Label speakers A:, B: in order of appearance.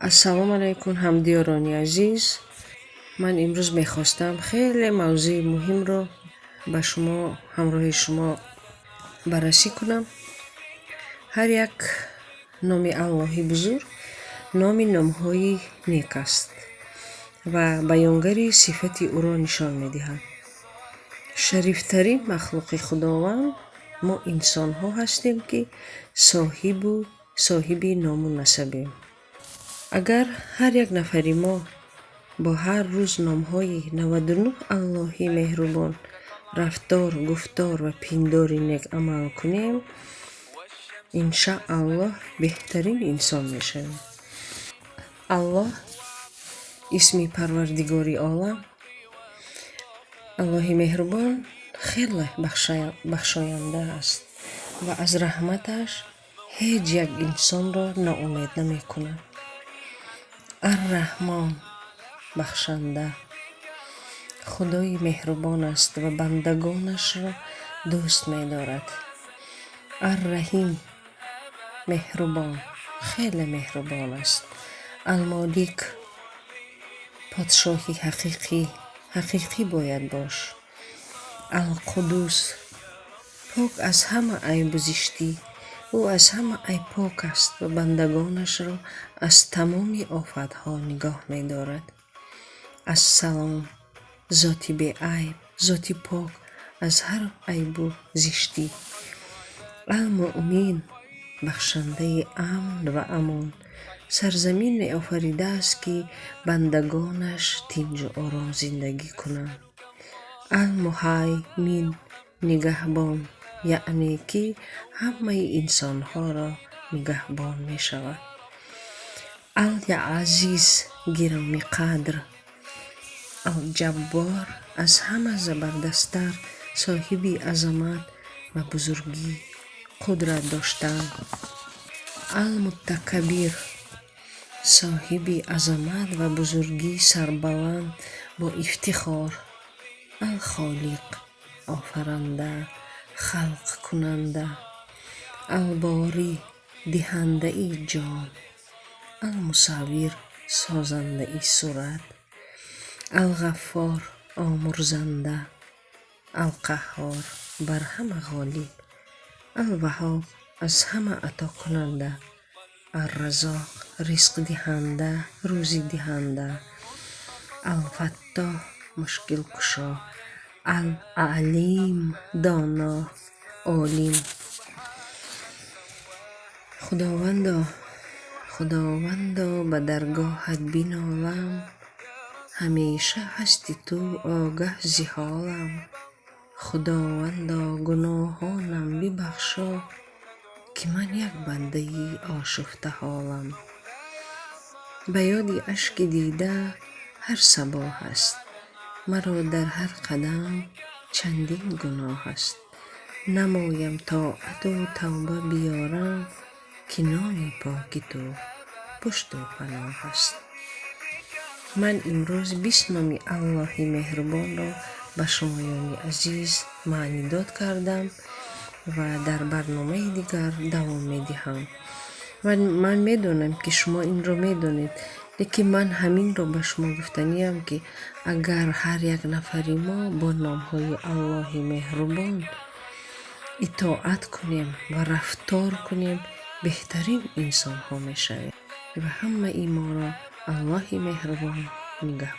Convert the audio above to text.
A: Ассалому алайкум, ҳамдиёрони азиз. Ман имрӯз мехостам хеле мавзӯи муҳимро ба шумо, ҳамроҳи шумо баррасӣ кунам. Ҳар як номи Аллоҳи бузург номи номҳои нек аст ва баёнгари сифати ӯро нишон медиҳад. Шарифтарин махлуқи Худованд мо инсонҳо ҳастем, ки соҳиби ному насабем. Агар ҳар як нафари мо бо ҳар рӯз номҳои 99 Аллоҳи меҳрубон, рафтор, гуфтор ва пиндори нек амал кунем, иншааллоҳ, беҳтарин инсон мешавем. Аллоҳ, исми Парвардигори олам, Аллоҳи меҳрубон хеле бахшоянда аст ва аз раҳматаш ҳеҷ як инсонро ноумед намекунад. Арраҳмон, бахшанда, Худои меҳрубон аст ва бандагонашро дӯст медорад. Арраҳим, меҳрубон, хеле меҳрубон аст. Алмолик, подшоҳи ҳақиқӣ, ҳақиқӣ бояд бош. Алқуддус, пок аз ҳама айбу зиштӣ. Ӯ аз ҳама айб пок аст ва бандагонашро аз тамоми офатҳо нигоҳ медорад. Ассалом, зоти беайб, зоти пок аз ҳар айбу зиштӣ. Алмуъмин, бахшандаи амн ва амон. Сарзамин меофаридааст, ки бандагонаш тинҷу ором зиндагӣ кунанд. Алмуҳаймин, нигаҳбон, яъне ки ҳамаи инсонҳоро нигаҳбон мешавад. Ал-Азиз, гиромиқадр. Алҷаббор, аз ҳама забардасттар, соҳиби азамат ва бузургӣ, қудрат доштан. Алмутакаббир, соҳиби азамат ва бузургӣ, сарбаланд, бо ифтихор. Алхолиқ, офаранда, халқкунанда. Алборӣ, диҳандаи ҷон. Алмусаввир, созандаи сурат. Алғаффор, омурзанда. Алқаҳҳор, бар ҳама ғолиб. Алваҳҳоб, аз ҳама атокунанда. Арразоқ, ризқдиҳанда, рӯзидиҳанда. Алфаттоҳ, мушкилкушо. Алалим, доно, олим. Худовандо, Худовандо, ба даргоҳат бинолам, ҳамеша ҳасти ту огаҳ зи ҳолам. Худовандо, гуноҳонам бибахшо, ки ман як бандаи ошуфтаҳолам. Ба ёди ашки дида ҳар сабоҳ аст, маро дар ҳар қадам чандин гуноҳ аст. Намоям тоату тавба биёрам, ки номи поки ту пушту паноҳ аст. Ман имрӯз 20 номи Аллоҳи меҳрубонро ба шумоёни азиз маънидод кардам ва дар барномаи дигар давом медиҳам. Ман медонам, ки шумо инро медонед, лекин ман ҳаминро ба шумо гуфтаниям, ки агар ҳар як нафари мо бо номҳои Аллоҳи меҳрубон итоат кунем ва рафтор кунем, беҳтарин инсонҳо мешавем ва ҳамаи моро Аллоҳи меҳрубон нигаҳ